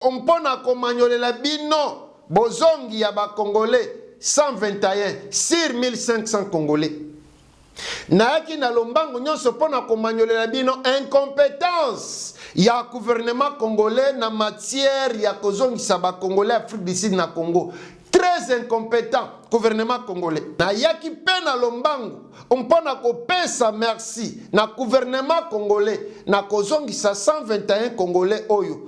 Mpo na komanyolela bino bozongi ya ba Congolais 121 sur 1500 Congolais. Nayaki na lombangu nyonso mpo na komanyolela bino incompetence ya gouvernement congolais na matière ya kozongisa ba Congolais Afrique du Sud na Congo. Très incompetent gouvernement congolais. Nayaki mpe na lombangu mpo na kopesa merci na gouvernement congolais na kozongisa 121 congolais oyo.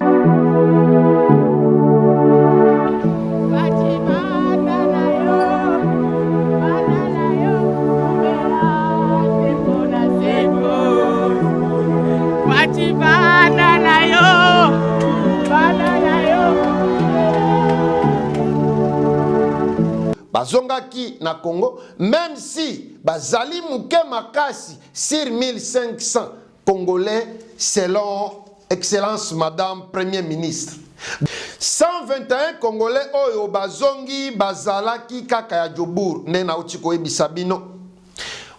Bazongaki na Congo meme si bazali muke makasi sur 1500 congolais selon excellence madame premier ministre. 121 congolais oyo bazongi bazalaki kaka ya Jobourg nde nauti koyebisa bino.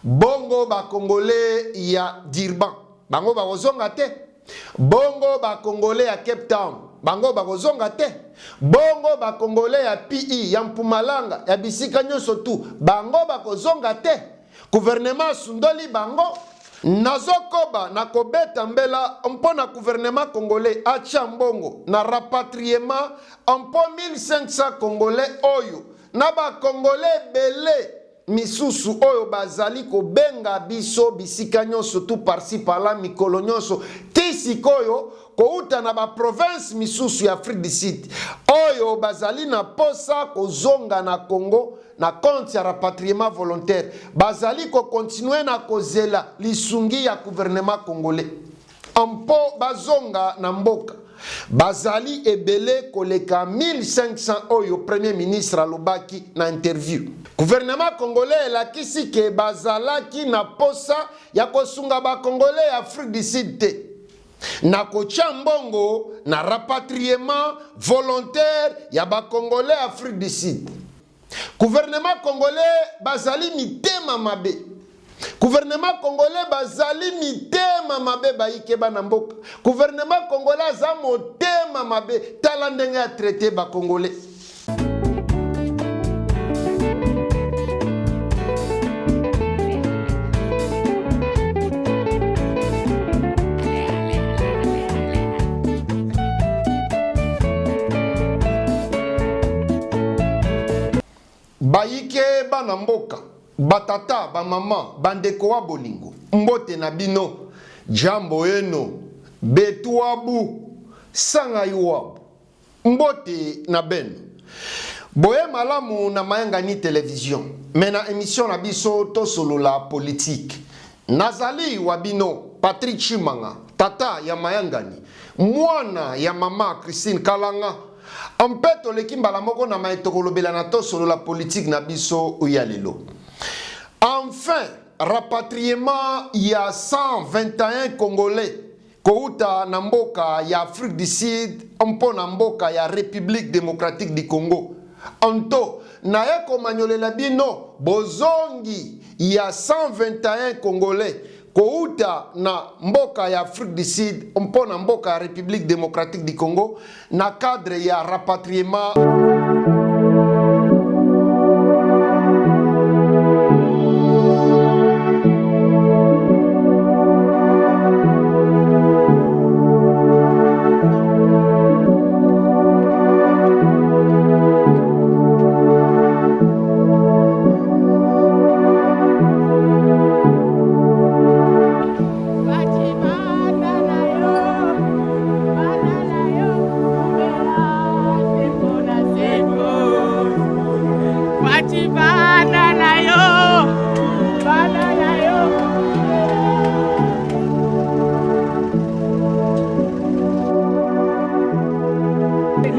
Bongo ba congolais ya Durban bango bakozonga te? Bongo ba congolais ya Cape Town bango bakozonga te? Bongo ba congolais ya PE ya Mpumalanga ya bisika nyonso tout bango bakozonga te? Gouvernement asundoli bango? Nazokoba na kobeta mbela mpo na gouvernement congolais atia mbongo na rapatriement mpo 1500 congolais oyo na ba congolais ebele misusu oyo bazali kobenga biso bisika nyonso tout par-ci par-là mikolo nyonso tii sikoyo kouta na ba provinces misusu ya Afrique du Sud oyo bazali na posa kozonga na Congo na compte ya rapatriement volontaire bazali ko continuer na kozela lisungi ya gouvernement congolais mpo bazonga na mboka. Bazali ebele koleka 1500 oyo Premier ministre alobaki na interview. Gouvernement congolais elakisi ke bazalaki na posa ya kosunga ba congolais ya Afrique du Sud te na kotia mbongo na rapatriement volontaire ya ba congolais Afrique du Sud. Gouvernement congolais bazali mitema mabe. Gouvernement congolais bazali mitema mabe bayike bana mboka. Gouvernement congolais aza motema mabe. Tala ndenge a traiter ba congolais. Bayike bana mboka, ba tata, ba mama, ba ndeko wa bolingo, mbote na bino, jambo eno, betu wabu, sangai wabu, mbote na beno. Boye malamu na Mayangani Television, mais na emission na biso tosolola politique. Nazali wa bino Patrick Tshimanga, tata ya Mayangani, mwana ya mama Christine Kalanga, mpe toleki mbala moko na maye tokolobela na Tosolola Politique na biso ya lelo. Enfin, rapatriement ya 121 Congolais kowuta na mboka ya Afrique du Sud mpo na mboka ya Republique democratique du Congo. Nto naye komanyolela bino bozongi ya 121 Congolais kowuta na mboka ya Afrique du Sud mpo na mboka ya Republique democratique du Congo na cadre ya rapatriement.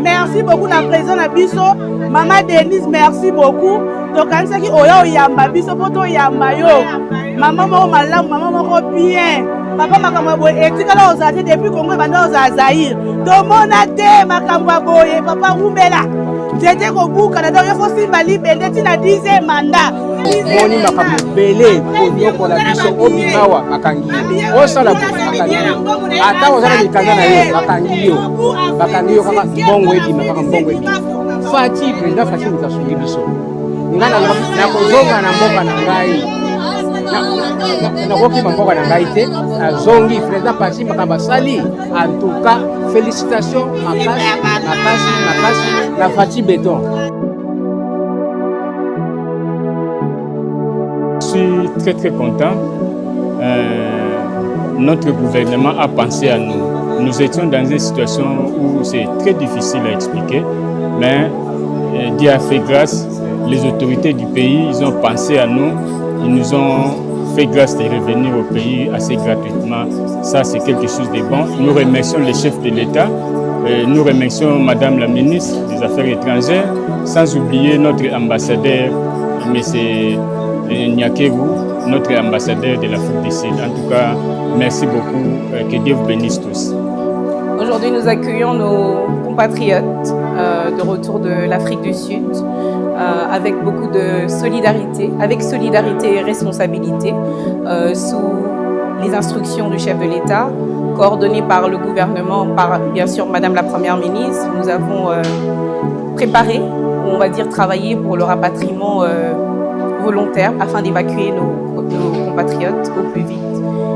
Merci beaucoup na président na biso mama Denise, merci beaucoup. Tokanisaki oya oyamba biso mpo toyamba yo mama moko malamu, mama moko bien. Papa, makambo ya boye etikala kozala te depuis Congo ebanda kozala Zaire. Tomona te makambo ya boye. Papa, wumbela, nzete kobukana, donc yo fosimba libende ntina 10 mandat. Moni makambo ebele konyokola biso. Obimawa, bakangi yo. Osala boye, bakangi yo. Ata oza na mikanda na yo, bakangi yo, bakangi yo. Kaka mbongo ebima, kaka mbongo ebima. Fatshi, président Fatshi, moto asungi biso. Ngai nakozonga na mboka na ngai, nakokima mboka na ngai te. Nazongi. Président Fatshi, makambo asali, en tout cas félicitation makasi, makasi, makasi na Fatshi Béton. Je suis très très content. Notre gouvernement a pensé à nous. Nous étions dans une situation où c'est très difficile à expliquer, mais Dieu a fait grâce. Les autorités du pays, ils ont pensé à nous. Ils nous ont fait grâce de revenir au pays assez gratuitement. Ça, c'est quelque chose de bon. Nous remercions les chefs de l'État. Nous remercions Madame la ministre des Affaires étrangères, sans oublier notre ambassadeur, M. Nyakeru, notre ambassadeur de l'Afrique du Sud. En tout cas, merci beaucoup. Que Dieu vous bénisse tous. Aujourd'hui, nous accueillons nos compatriotes de retour de l'Afrique du Sud avec beaucoup de solidarité, avec solidarité et responsabilité, sous les instructions du chef de l'État, coordonnées par le gouvernement, par bien sûr Madame la Première ministre. Nous avons préparé, on va dire travaillé pour le rapatriement volontaire afin d'évacuer nos compatriotes au plus vite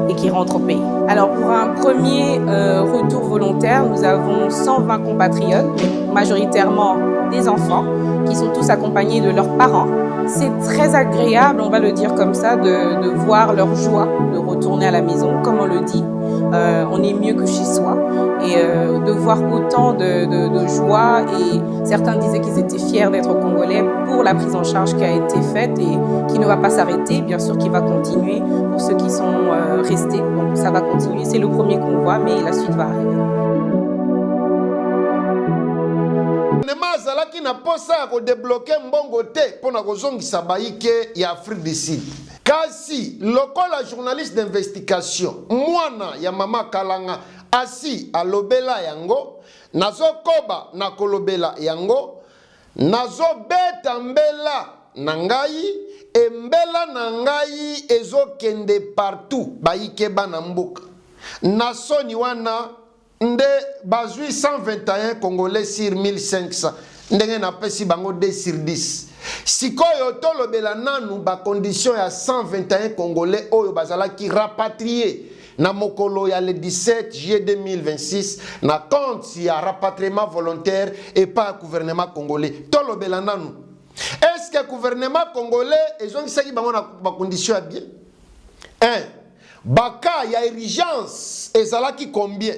et qui rentrent au pays. Alors pour un premier retour volontaire, nous avons 120 compatriotes, mais majoritairement des enfants, qui sont tous accompagnés de leurs parents. C'est très agréable, on va le dire comme ça, de voir leur joie de retourner à la maison, comme on le dit. On est mieux que chez soi. Et de voir autant de joie, et certains disaient qu'ils étaient fiers d'être congolais pour la prise en charge qui a été faite et qui ne va pas s'arrêter, bien sûr qui va continuer pour ceux qui sont restés. Donc ça va continuer, c'est le premier convoi, mais la suite va arriver. Gouvernement azalaki na posa ya kodébloquer mbongo te mpo na kozongisa bayike ya Afrique du Sud. Kasi lokola journaliste d'investigation, mwana ya mama Kalanga, asi alobela yango, nazokoba na kolobela yango, nazobeta mbela na ngai, embela na ngai ezokende partout. Bayike bana mboka, na soni wana nde bazwi 121 Congolais sur 1500, ndenge napesi bango 2 sur 10. Sikoyo tolobela nanu bacondition ya 121 Congolais oyo bazalaki rapatrié na mokolo ya le 17 juillet 2026 na compte ya rapatriement volontaire epai ya gouvernement congolais. Tolobela nanu: est ce que gouvernement congolais ezongisaki bango na bacondition ya bien? 1, bacas ya urgence ezalaki combien?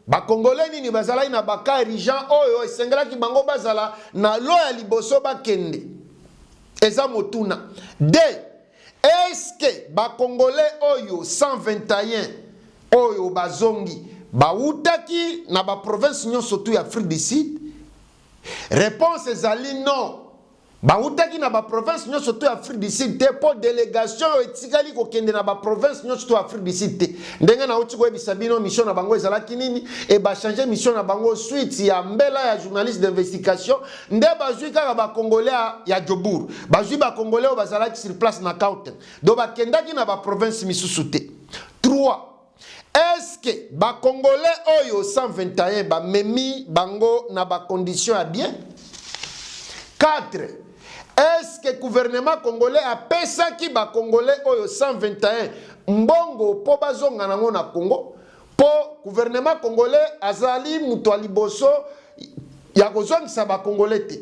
Bakongolais nini bazalaki na bacas urgent oyo esengelaki bango bazala na lo ya liboso bakende? Eza motuna. 2, est-ce bakongolais oyo 121 oyo bazongi bawutaki na baprovince nyonso tu ya Afrique du Sud? Réponse ezali non, bawutaki na baprovince nyonso to ya Afrique du Sud te, mpo délégation oyo etikali kokende na baprovince nyonso to ya Afrique du Sud te. Ndenge nauti koyebisa bino, mission na bango ezalaki nini? E bachange mission na bango suite ya mbela ya journaliste d'investigation. Nde bazwi kaka Bakongolais ya Joburg, bazwi Bakongolais oyo bazalaki sur place na Gauteng, donc bakendaki na baprovince misusu te. 3, est-ce Bakongolais oyo 121 bamemi bango na bacondition ya bien? 4, est-ce que gouvernement congolais apesaki Bakongolais oyo 121 mbongo mpo bazonga nango na Congo? Mpo gouvernement congolais azali moto ya liboso ya kozongisa Bakongolais te.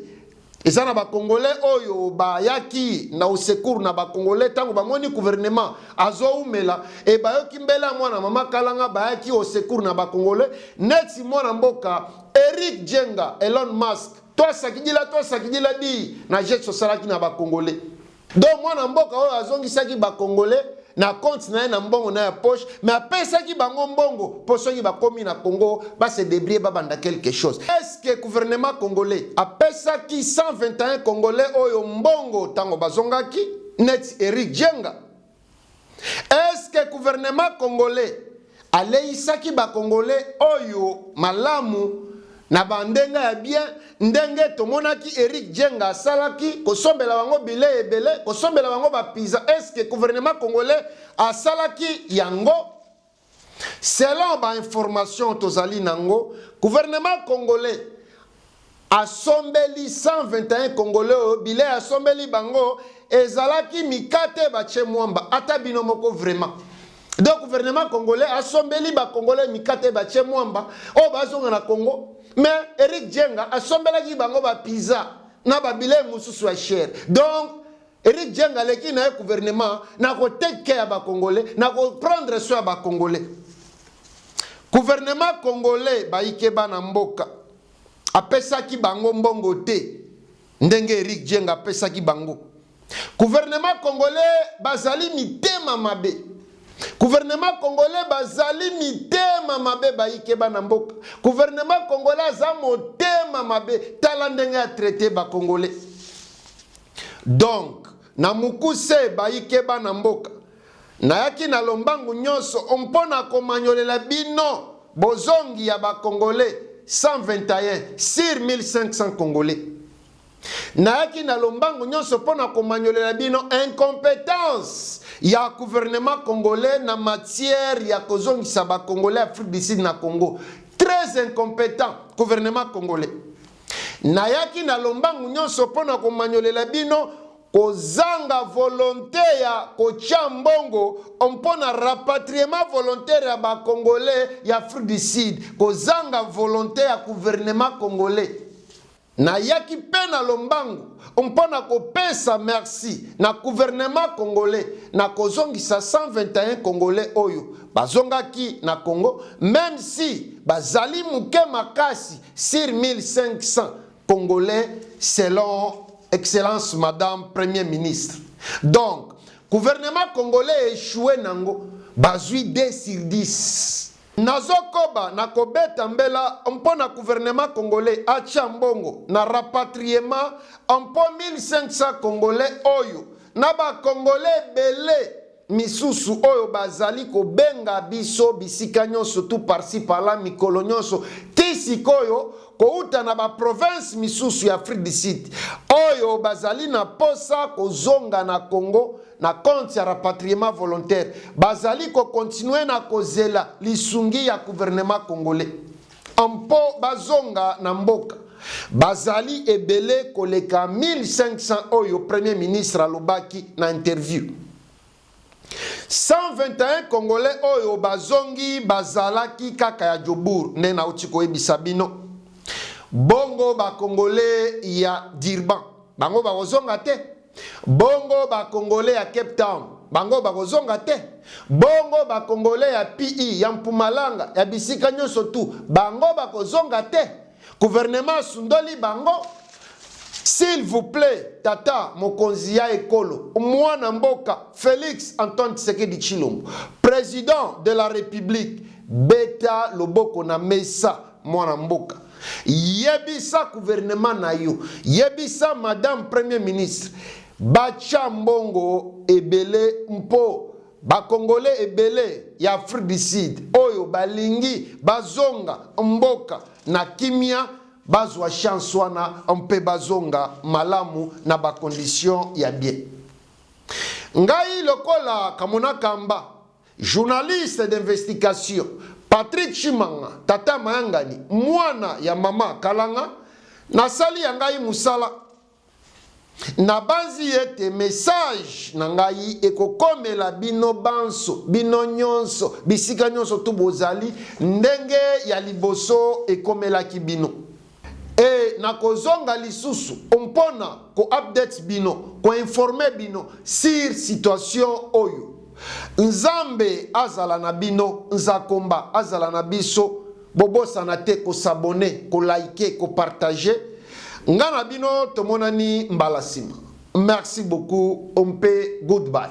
Eza na Bakongolais oyo bayaki na au secours na Bakongolais ntango bamoni gouvernement azoumela e bayoki mbela ya mwana mama Kalanga, bayaki au secours na Bakongolais, neti mwana mboka Eric Jenga, Elon Musk. Twasakidila, twasakidila di na geste osalaki na Bakongolais. Donc mwana mboka oyo azongisaki Bakongolais na compte na ye, na mbongo na ya poche, mais apesaki bango mbongo mpo soki bakomi na Congo base débrouiller, babanda quelque chose. Est ce que gouvernement congolais apesaki 121 Congolais oyo mbongo ntango bazongaki, neti Eric Jenga? Est ce que gouvernement congolais Aleisaki ba congolais oyo malamu na ba ndenge ya bien ndenge tomonaki Eric Djenga asalaki kosombela bango bilei ebele, kosombela bango ba pizza. Est-ce que gouvernement congolais asalaki yango? Selon ba informations tozali nango, gouvernement congolais asombeli 121 congolais oyo bilei asombeli bango ezalaki mikate batie mwamba. Ata bino moko vraiment. Donc gouvernement congolais asombeli ba congolais mikate batie mwamba oyo bazonga na Congo, mais Eric Djenga asombelaki bango ba pizza na ba bilei mosusu ya cher. Donc Eric Djenga aleki na ye gouvernement na ko take care ya ba congolais, na ko prendre soin ya ba congolais. Gouvernement congolais bayike bana mboka apesaki bango mbongo te ndenge Eric Djenga apesaki bango. Gouvernement congolais bazali mitema mabe. Gouvernement congolais bazali mitema mabe bayike bana mboka. Gouvernement congolais aza motema mabe, tala ndenge a traiter ba congolais. Donc na mukuse bayike bana mboka, nayaki na lombangu nyonso mpo na komanyolela bino bozongi ya ba congolais 121 sur 1500 congolais. Nayaki na lombangu nyonso mpo na komanyolela bino incompetence ya gouvernement congolais na matière ya kozongisa ba congolais Afrique du Sud na Congo. Très incompetent gouvernement congolais. Nayaki na lombangu nyonso mpo na komanyolela bino kozanga volonte ya kotia mbongo mpo na rapatriement volontaire ya ba congolais ya Afrique du Sud, kozanga volonte ya gouvernement congolais. Nayaki mpe na lombangu mpo na kopesa merci na gouvernement congolais na kozongisa 121 congolais oyo bazongaki na Congo, meme si bazali moke makasi sur 1500 congolais selon excellence madame premier ministre. Donc gouvernement congolais echoue nango, bazui 2 sur 10. Nazokoba na kobeta mbela mpo na gouvernement congolais atia mbongo na rapatriement mpo 1500 congolais oyo na ba congolais ebele misusu oyo bazali kobenga biso bisika nyonso tout par-ci par-là mikolo nyonso ti sikoyo kouta na ba province misusu ya Afrique du Sud oyo bazali na posa kozonga na Congo na compte ya rapatriement volontaire bazali ko continuer na kozela lisungi ya gouvernement congolais mpo bazonga na mboka. Bazali ebele koleka 1500 oyo premier ministre alobaki na interview. 121 congolais oyo bazongi bazalaki kaka ya Joburg nde nauti koyebisa bino. Bongo ba congolais ya Durban bango bakozonga te? Bongo ba congolais ya Cape Town bango bakozonga te? Bongo ba congolais ya PE ya Mpumalanga ya bisika nyonso tout bango bakozonga te? Gouvernement asundoli bango? S'il vous plait tata mokonzi ya ekolo mwana mboka Felix Antoine Tshisekedi Tshilombo president de la republique beta loboko na mesa mwana mboka yebisa gouvernement na yo yebisa madame premier ministre batia mbongo ebele mpo ba congolais ebele ya Afrique du Sud oyo balingi bazonga mboka na kimia bazwa chance wana mpe bazonga malamu na ba conditions ya bien. Ngai lokola Kamona Kamba, journaliste d'investigation, Patrick Tshimanga, tata mayangani, mwana ya mama Kalanga, nasali ya ngai musala. Nabanzi ete message na ngai ekokomela bino banso, bino nyonso, bisika nyonso tu bozali, ndenge ya liboso ekomelaki bino. E nakozonga lisusu mpo na ko update bino, ko informer bino sur situation oyo. Nzambe azala na bino, Nzakomba azala na biso. Bobosana te ko s'abonner, ko liker, ko partager. Nga na bino tomonani mbala sima. Merci beaucoup mpe goodbye.